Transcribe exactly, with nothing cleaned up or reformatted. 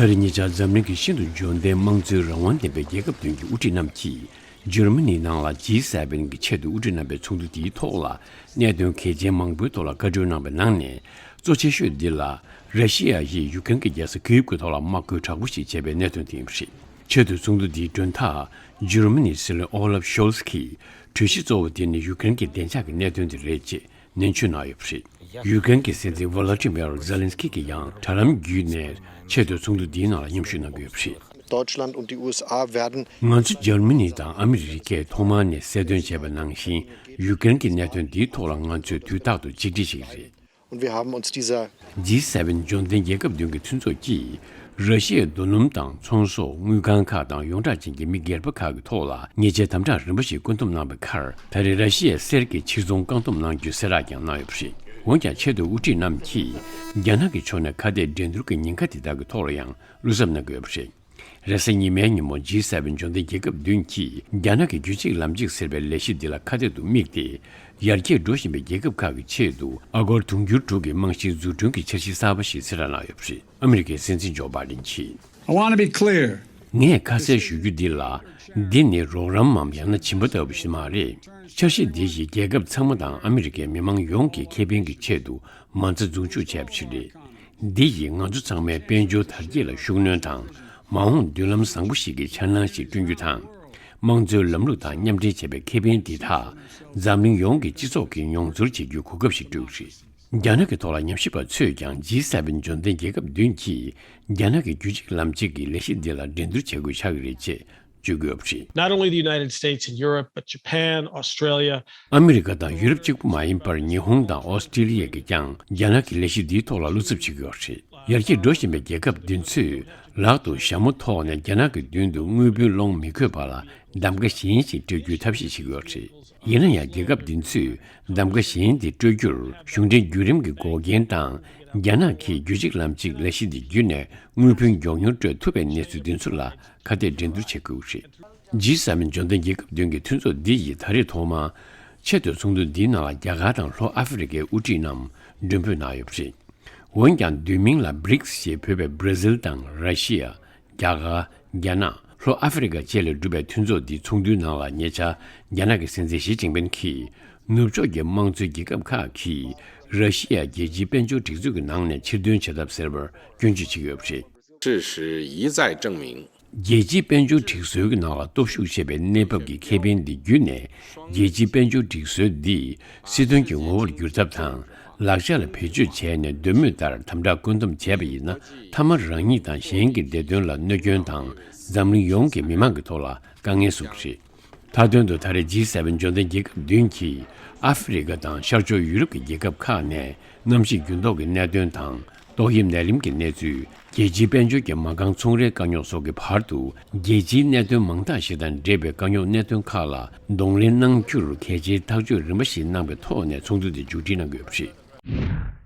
ད་རེས་ཉེ་ཆར་འཛམ་གླིང་གི་ཤིན་ཏུ་འབྱོར་ལྡན་དམངས་གཙོའི་རང་དབང་ལྡན་པའི་རྒྱལ་ཁབ་བདུན་གྱི་དབུ་ཁྲིད་རྣམས་ཀྱིས་འཇར་མ་ནིའི་ནང་ལ་ཇི་སེ་བེན་གྱི་ཆེད་དུ་དབུ་ཁྲིད་རྣམ་པའི་ཚོགས་འདུ་དེའི་ཐོག་ལ་གནད་དོན་གལ་ཆེན་མང་པོའི་ཐོག་ལ་བཀའ་གྲོས་གནང་བའི་ནང་ནས་གཙོ་ཆེ་ཤོས་འདི་ལ་ར་ཤི་ཡ་ཡིས་ཡུ་ཀེ་རེན་གྱི་རྒྱལ་ས་ཀིའུ་གི་ཐོག་ལ་དམག་རྒོལ་དྲག་པོ་ཞིག་བྱས་པའི་གནད་དོན་དེ་ཡིན་པ་རེད། ཆེད་དུ་ཚོགས་འདུ་འདིའི་མགྲོན་བདག་འཇར་མ་ནིའི་སྲིད་བློན་ཨོ་ལབ་ཤོལ་ཚ་གིས་གྲོས་གཞི་གཙོ་བོ་དེ་ནི་ཡུ་ཀེ་རེན་གྱི་བདེ་འཇགས་ཀྱི་གནད་དོན་དེ་རེད་ཅེས། ནན་བརྗོད་གནང་ཡོད་པ་རེད། ཡུ་ཀེ་རེན་གྱི་སྲིད་འཛིན་ཝོ་ལོ་ཏི་མིར་ཛེ་ལན་སི་ཀི་གིས་ཡང་དྲ་ལམ་བརྒྱུད་ནས་ཆེད་དུ་ཚོགས་འདུ་འདིའི་ནང་ལ་མཉམ་ཞུགས་གནང་གི་ཡོད་པ་རེད། Deutschland und die U S A werden ང་ཚོ་འཇར་མ་ནི་དང་ཨ་མི་རི་ཀས་ཐོག་མར་ནས་གསལ་སྟོན་བྱས་པ་ནང་བཞིན་ཡུ་ཀེ་རེན་གྱི་གནད་དོན་འདིའི་ཐོག་ལ་ང་ཚོས་དུས་རྟག་ཏུ་ཆིག་སྒྲིལ་བྱེད་ཀྱི་རེད། Und wir haben uns dieser ཇི་སེ་བེན་འབྱོར་ལྡན་རྒྱལ་ཁབ་བདུན་གྱི་མཐུན་ཚོགས་ཀྱིས་ར་ཤི་ཡའི་རྡོ་སྣུམ་དང་ཚོང་ཟོག་དངུལ་ཁང་ཁག་དང་ཡོངས་གྲགས་ཅན་གྱི་མི་སྒེར་པ་ཁག་གི་ཐོག་ལ་ཉེས་ཆད་དམ་དྲག་རིམ་པ་ཞིག་བཀོད་འདོམས་གནང་བའི་ཁར། ད་རེས་ར་ཤི་ཡའི་གསེར་གྱི་ཕྱིར་ཚོང་བཀག་སྡོམ་གནང་རྒྱུའི་གསལ་བསྒྲགས་ཀྱང་གནང་ཡོད་པ་རེད། འོན་ཀྱང་ཆེས་མཐོའི་དབུ་ཁྲིད་རྣམས་ཀྱིས་རྒྱ་ནག་གི་ཕྱོགས་ནས་ཁ་གཏད་འགྲན་བསྡུར་གྱི་ཉེན་ཁ་དེ་དག་གི་ཐོག་ལ་ཡང་བློ་འཚབ་གནང་གི་ཡོད་པ་རེད། རེས་གཟའ་ཉི་མའི་ཉིན་མོ་ཇི་སེ་བེན་འབྱོར་ལྡན་རྒྱལ་ཁབ་བདུན་གྱིས་རྒྱ་ནག་གི་རྒྱུད་གཅིག་ལམ་གཅིག་ཟེར་བའི་ལས་གཞི་འདི་ལ་ཁ་གཏད་དུ་དམིགས་ཏེ། ཡར་རྒྱས་འགྲོ་བཞིན་པའི་རྒྱལ་ཁབ་ཁག་གི་ཆེད་དུ་ཨ་སྒོར་དུང་ཕྱུར་དྲུག་གི་རྨང་གཞིའི་འཛུགས་སྐྲུན་གྱི་འཆར་གཞི་གསར་པ་ཞིག་གསལ་བསྒྲགས་གནང་ཡོད་པ་རེད། ཨ་མི་རི་ཀའི་སྲིད་འཛིན་ཇོ་བྷའི་ཌེན་གྱིས། I want to be clear. ངས་ཁ་གསལ་ཞུ་རྒྱུ་འདི་ལ། འདི་ནི་རོགས་རམ་མམ་ཡང་ན་སྦྱིན་པ་ལྟ་བུ་ཞིག་མ་རེད། འཆར་གཞི་འདི་ཡིས་རྒྱལ་ཁབ་ཚང་མ་དང་ཨ་མི་རི་ཀའི་མི་མང་ཡོངས་ཀྱི་ཁེ་ཕན་གྱི་ཆེད་དུ་མ་རྩ་འཛུགས་འཇུག་བྱས་པ་ཞིག་རེད། འདི་ཡིས་ང་ཚོ་ཚང་མའི་དཔལ་འབྱོར་དར་རྒྱས་ལ་ཤུགས་སྣོན་དང་། མ་འོངས་མདུན་ལམ་བཟང་པོ་ཞིག་གི་འཆར་སྣང་ཞིག་བསྐྲུན་རྒྱུ་དང་། དམངས་གཙོའི་ལམ་ལུགས་དང་མཉམ་འབྲེལ་བྱས་པའི་ཁེ་ཕན་འདི་དག་འཛམ་གླིང་ཡོངས་ཀྱི་སྤྱི་ཚོགས་ཀྱིས་མྱོང་ཚོར་བྱེད་རྒྱུའི་གོ་སྐབས་ཤིག་སྤྲོད་ཀྱི་རེད། རྒྱ་ནག་གི་ཐོག་ལ་ཉམས་ཞིབ་པ་ཚོས་ཀྱང་ཇི་སེ་བེན་འབྱོར་ལྡན་རྒྱལ་ཁབ་བདུན་གྱིས་རྒྱ་ནག་གི་རྒྱུད་གཅིག་ལམ་གཅིག་གི་ལས་གཞི་འདི་ལ་འགྲན་བསྡུར་བྱེད་དགོས་ཆགས་ཀྱི་རེད་ཅེས། བརྗོད་དགོས་པ་རེད། Not only the United States and Europe, but Japan, Australia. ཨ་མི་རི་ཀ་དང་ཡུ་རོབ་གཅིག་པུ་མ་ཡིན་པར་ཉི་ཧོང་དང་ཨོ་སི་ཀྲི་ལི་ཡ་གིས་ཀྱང་རྒྱ་ནག་གི་ལས་གཞི་འདིའི་ཐོག་ལ་བློ་འཚབ་བྱེད་ཀྱི་ཡོད་རེད། ཡར་རྒྱས་འགྲོ་བཞིན་པའི་རྒྱལ་ཁབ་འདི་ཚོས་ལག་ཏུ་ཞྭ་མོ་ཐོགས་ནས་རྒྱ་ནག་གི་མདུན་དུ་དངུལ་བུན་སློང་མི་དགོས་པ་ལ་གདམ་ག་གཞན་ཞིག་སྤྲོད་རྒྱུའི་ཐབས་ཤེས་བྱེད་ཀྱི་ཡོད་རེད། ཡིན་ན་ཡང་རྒྱལ་ཁབ་འདི་ཚོས་གདམ་ག་གཞན་དེ་སྤྲོད་རྒྱུར་གཞུང་འབྲེལ་བརྒྱུད་རིམ་གྱི་འགོག་རྐྱེན་དང་། རྒྱ་ནག་གིས་རྒྱུད་གཅིག་ལམ་གཅིག་ལས་གཞི་འདི་བརྒྱུད་ནས་དངུལ་བུན་མགྱོགས་མྱུར་སྤྲོད་ཐུབ་པའི་གནས་ཚུལ་འདི་ཚོ་ལ་ཁ་གཏད་འགྲན་བསྡུར་བྱེད་དགོས་རེད། ཇི་སེ་བེན་འབྱོར་ལྡན་རྒྱལ་ཁབ་བདུན་གྱི་མཐུན་ཚོགས་འདི་ཡིས་ད་རེས་ཐོག་མར་ཆེད་དོན་ཚོགས་འདུ་འདིའི་ནང་ལ་རྒྱ་གར་དང་ལྷོ་ཨ་ཧྥེ་རི་ཁའི་དབུ་ཁྲིད་རྣམས་མགྲོན་འབོད་གནང་ཡོད་པ་རེད། འོན་ཀྱང་བསྡུས་མིང་ལ་བྷི་རིགས་ཞེས་འབོད་པའི་བྷ་ར་ཟིལ་དང་ར་ཤི་ཡ། རྒྱ་གར། རྒྱ་ནག་ལྷོ་ཨ་ཧྥེ་རི་ཁ་བཅས་ལས་གྲུབ་པའི་མཐུན་ཚོགས་འདིའི་ཚོགས་འདུའི་ནང་ལ་ཉེ་ཆར་རྒྱ་ནག་གི་སྲིད་འཛིན་ཞི་ཅིན་ཕིན་གྱིས་ནུབ་ཕྱོགས་ཀྱི་དམངས་གཙོའི་རྒྱལ་ཁབ་ཁག་གིས་ར་ཤི་ཡ་རྒྱལ་སྤྱིའི་དཔལ་འབྱོར་སྒྲིག་འཛུགས་ཀྱི་ནང་ནས་ཕྱིར་འདོན་བྱེད་ཐབས་ཟེར་བར་སྐྱོན་བརྗོད་བྱེད་ཀྱི་ཡོད་པ་རེད། 事实一再证明། རྒྱལ་སྤྱིའི་དཔལ་འབྱོར་སྒྲིག་སྲོལ་གྱི་ནང་ལ་སྟོབས་ཤུགས་ཆེ་བའི་གནས་བབ་ཀྱི་ཁེ་ཕན་འདི་བརྒྱུད་ནས་རྒྱལ་སྤྱིའི་དཔལ་འབྱོར་སྒྲིག་སྲོལ་འདི་སྲིད་དོན་གྱི་ངོ་བོར་བསྒྱུར་ཐབས་དང་། ལག་ཆ་ལ་བེད་སྤྱོད་བྱས་ནས་འདོད་མོས་ལྟར་དམ་དྲག་བཀོད་འདོམས་བྱས་པ་ཡིན་ན། མཐའ་མར་རང་ཉིད་དང་གཞན་གྱི་བདེ་དོན་ལ་གནོད་སྐྱོན་དང་། འཛམ་གླིང་ཡོངས་ཀྱི་མི་མང་གི་ཐོག་ལ་དཀའ་ངལ་བཟོ་གི་རེད། མཐའ་དོན་དུ་ད་རེས་ཇི་སེ་བེན་འབྱོར་ལྡན་རྒྱལ་ཁབ་བདུན་གྱིས་ཨ་ཧྥེ་རི་ཁ་དང་ཤར་ཕྱོགས་ཡུ་རོབ་ཀྱི་རྒྱལ་ཁབ་ཁག་ནས་གནམ་གཤིས་འགྱུར་ལྡོག་གི་གནད་དོན་དང་། ཏོག་དབྱིབས་ནད་རིམས་ཀྱི་གནས་ཚུལ། རྒྱལ་སྤྱིའི་དཔལ་འབྱོར་གྱི་མ་རྐང་ཚོང་རའི་དཀའ་རྙོག་སོགས་ཀྱི་བར་དུ། རྒྱལ་སྤྱིའི་གནད་དོན་མང་དག་ཞིག་དང་འབྲེལ་བའི་དཀའ་རྙོག་གནད་དོན་ཁག་ལ་གདོང་ལེན་གནང་རྒྱུར་གལ་ཆེའི་ཐག་གཅོད་རིམ་པ་ཞིག་གནང་བའི་ཐོག་ནས་ཚོགས་འདུ་དེ་མཇུག་སྒྲིལ་གནང་དགོས་པ་རེད།